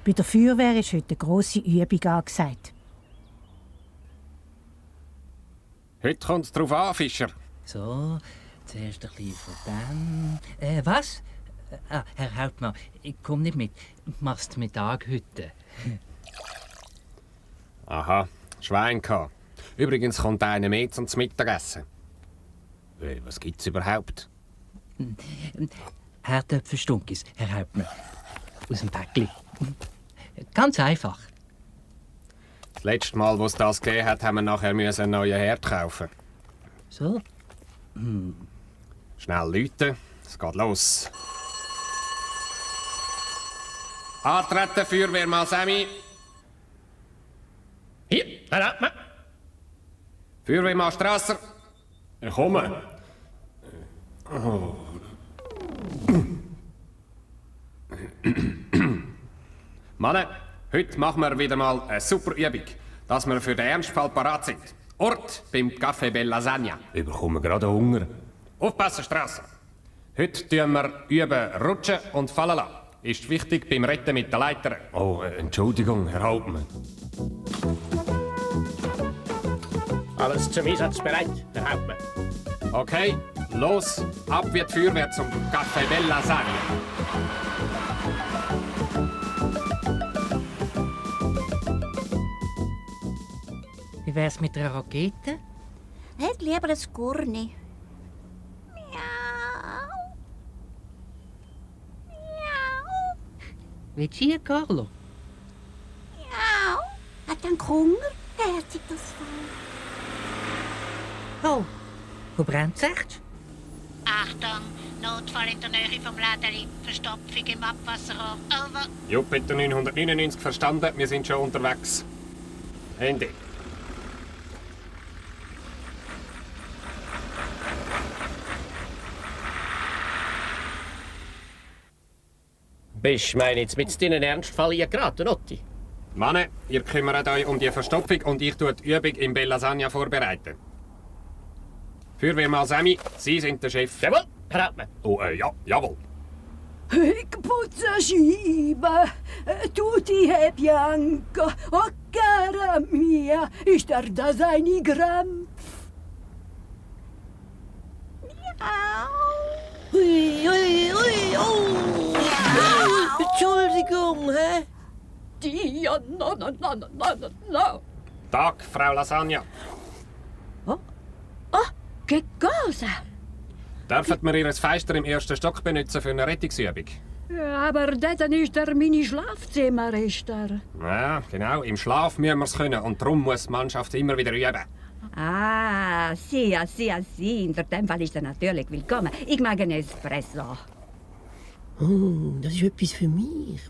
Bei der Feuerwehr ist heute eine grosse Übung angesagt. Heute kommt es drauf an, Fischer. So, zuerst ein bisschen von dem. Was? Herr Hauptmann, ich komme nicht mit. Machst Mittag heute? Aha, Schwein gehabt. Übrigens kommt einer mehr zum Mittagessen. Was gibt's überhaupt? Herdöpfelstunkis, Herr Hauptmann. Aus dem Päckli. Ganz einfach. Das letzte Mal, wo es das gegeben hat, haben wir nachher einen neuen Herd kaufen. So? Schnell läuten, es geht los. Antreten, Feuerwehrmann Sammy. Hier, Herr Hauptmann. Feuerwehrmann Strasser. Ich komme. Mann, heute machen wir wieder mal eine super Übung, dass wir für den Ernstfall parat sind. Ort beim Café Bella Lasagna. Ich bekomme gerade Hunger. Aufpassen, Strasser. Heute üben wir üben Rutschen und Fallen lassen. Ist wichtig beim Retten mit den Leitern. Oh, Entschuldigung, Herr Hauptmann. Alles zum Einsatz bereit, Herr Hauptmann. Okay, los, ab wie die Feuerwehr zum Café Bella Lasagna. Wie wär's mit einer Rakete? Hätte lieber ein Gurni. Miau. Miau. Willst du hier, Carlo? Miau. Hat dann Hunger? Herzig das Fall. Oh, wo brennt's echt? Achtung, Notfall in der Nähe vom Lädeli. Verstopfung im Abwasserrohr. Over. Jupiter 999 verstanden, wir sind schon unterwegs. Handy. Bist du jetzt mit deinen Ernstfall hier geraten, Otti? Mann, ihr kümmert euch um die Verstopfung und ich tue die Übung im Bella Lasagna vorbereiten. Feuerwehrmann Sammy, Sie sind der Chef. Jawohl, Herr Hauptmann. Oh, ja, jawohl. Ich putze Scheiben, tutti e bianco, oh cara mia, ist das eine Gramm? Ui, ui, ui, oh. Entschuldigung, hä? Ja, no. Tag, Frau Lasagna. Che cosa? Dürfen wir Ihr Fenster im ersten Stock benutzen für eine Rettungsübung? Ja, aber das ist der meine Schlafzimmer, ist der. Ja, genau. Im Schlaf müssen wir es können und darum muss die Mannschaft immer wieder üben. Ah, sì. In dem Fall ist er natürlich willkommen. Ich mag einen Espresso. Oh, das ist etwas für mich.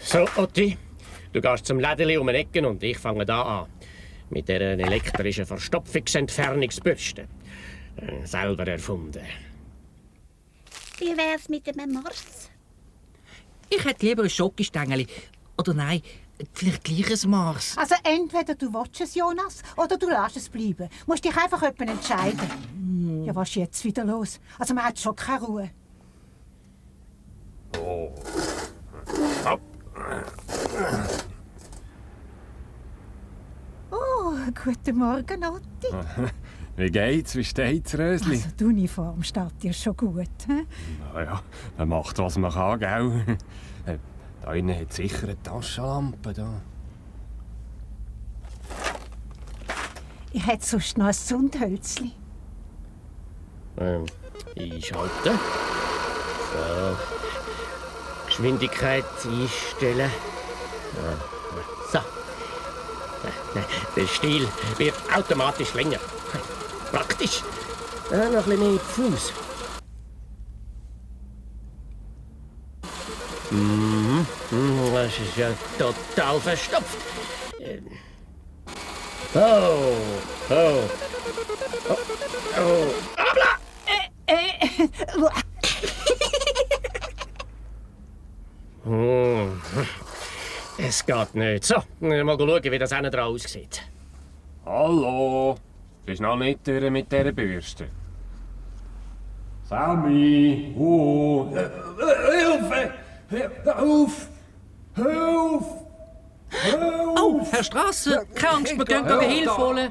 So, Otti, du gehst zum Lädeli um die Ecke und ich fange da an. Mit dieser elektrischen Verstopfungsentfernungsbürste. Selber erfunden. Wie wär's mit dem Mars? Ich hätte lieber ein Schokostängeli. Oder nein, vielleicht gleich ein Mars. Also entweder du willst es, Jonas, oder du lässt es bleiben. Du musst dich einfach entscheiden. Ja, was ist jetzt wieder los? Also man hat schon keine Ruhe. Oh. Hopp. Oh, guten Morgen, Otti. Wie geht's? Wie steht's, Rösli? Also die Uniform steht dir schon gut. He? Naja, man macht, was man kann, gell? Da innen hat sicher eine Taschenlampe. Da. Ich hätte sonst noch ein Zündhölzli. Einschalten. So. Geschwindigkeit einstellen. So. Der Stiel wird automatisch länger. Praktisch. Noch ein bisschen mehr Fuß. Das ist ja total verstopft. Oh. Abla! Es geht nicht. So, mal schauen, wie das hinten dran aussieht. Hallo? Bist noch nicht durch mit dieser Bürste? Sammy! Oh! Hilfe! Hör auf! Hör auf! Oh, Herr Strasser, keine Angst, wir gehen Hilfe holen.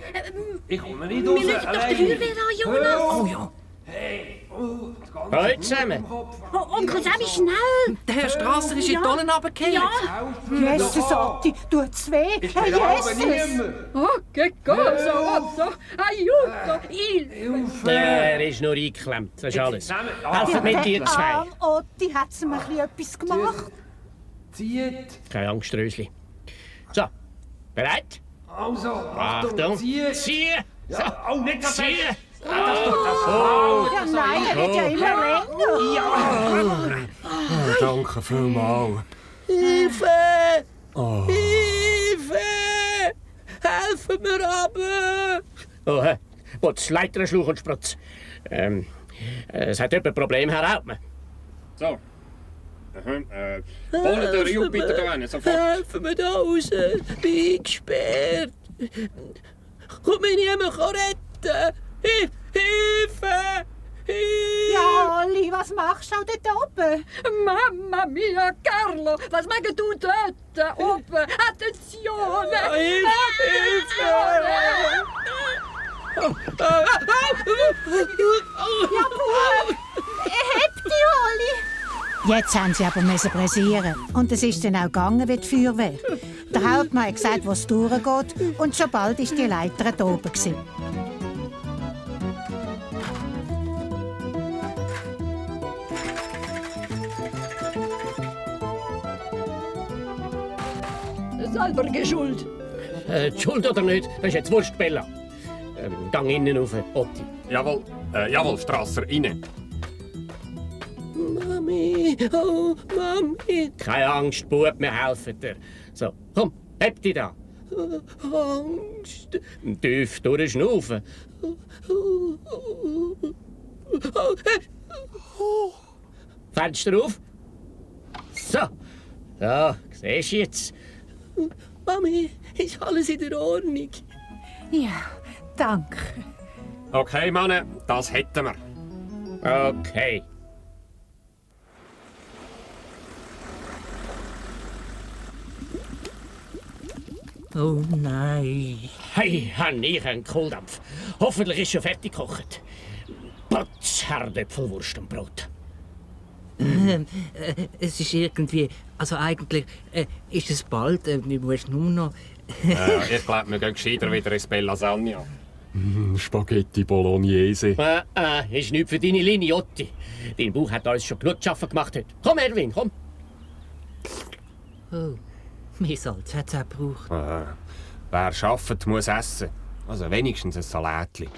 Ich komme nicht raus. Wir rufen doch die Feuerwehr an, Jonas. Oh ja. Hallo zusammen. Oh, Onkel Sammy, schnell. Der Herr Strasser ist in die Tonnen runtergefallen. Ja. Jesus, Otti, tut's weh? Herr Jesus! Oh, che cosa, Otto? Aiuto, il... Er ist nur eingeklemmt, das ist alles. Helfen mit dir zwei. Arm Otti, hat's ihm ein bisschen etwas gemacht? Zieht! Keine Angst, Rösli. So, bereit? Also, Achtung. zieht! Ziehen! So, nicht so ziehen! fest. Ja, nein, er wird ja immer länger. Danke vielmals. Hilfe! Hilfe! Helfen mir runter! Oh, was Leiter, Schlauch und Sprutz. Es hat jemand ein Problem, Herr Hauptmann. So. Holen den Jupiter da rein, sofort. Helfen mir da raus! Bin gesperrt! Komm mich niemand retten! Hilfe! Hilfe! Ja, Olli, was machst du auch dort oben? Mamma mia, Carlo, was magst du dort oben? Attenzione! Heb dich, Olli! Jetzt haben sie aber pressieren. Und es ist dann auch gegangen wie die Feuerwehr. Der Hauptmann hat gesagt, wo es durchgeht. Und schon bald war die Leiter da oben. Selber geschuld. Schuld oder nicht, das ist jetzt wurscht, Bella. Gang innen rauf, Otti. Jawohl, jawohl, Strasser, rein. Mami, oh Mami. Keine Angst, Bub, wir helfen dir. So, komm, heb dich da. Angst. Tief durchschnaufen. Fenster auf. So. Ja, siehst du jetzt? Mami, ist alles in der Ordnung? Ja, danke. Okay, Mann, das hätten wir. Okay. Oh nein. Hey, han ich einen Kohldampf. Hoffentlich ist schon fertig gekocht. Potz, Herdöpfelwurst und Brot. Es ist irgendwie, also eigentlich ist es bald, wir müssen nur noch... Ich glaube, wir gehen gescheiter wieder ins Bella Lasagna. Spaghetti Bolognese. Ist nichts für deine Linie, Otti. Dein Bauch hat uns schon genug zu arbeiten gemacht heute. Komm, Erwin, komm. Oh, mehr Salz hat es auch gebraucht. Wer arbeitet, muss essen. Also wenigstens ein Salätchen.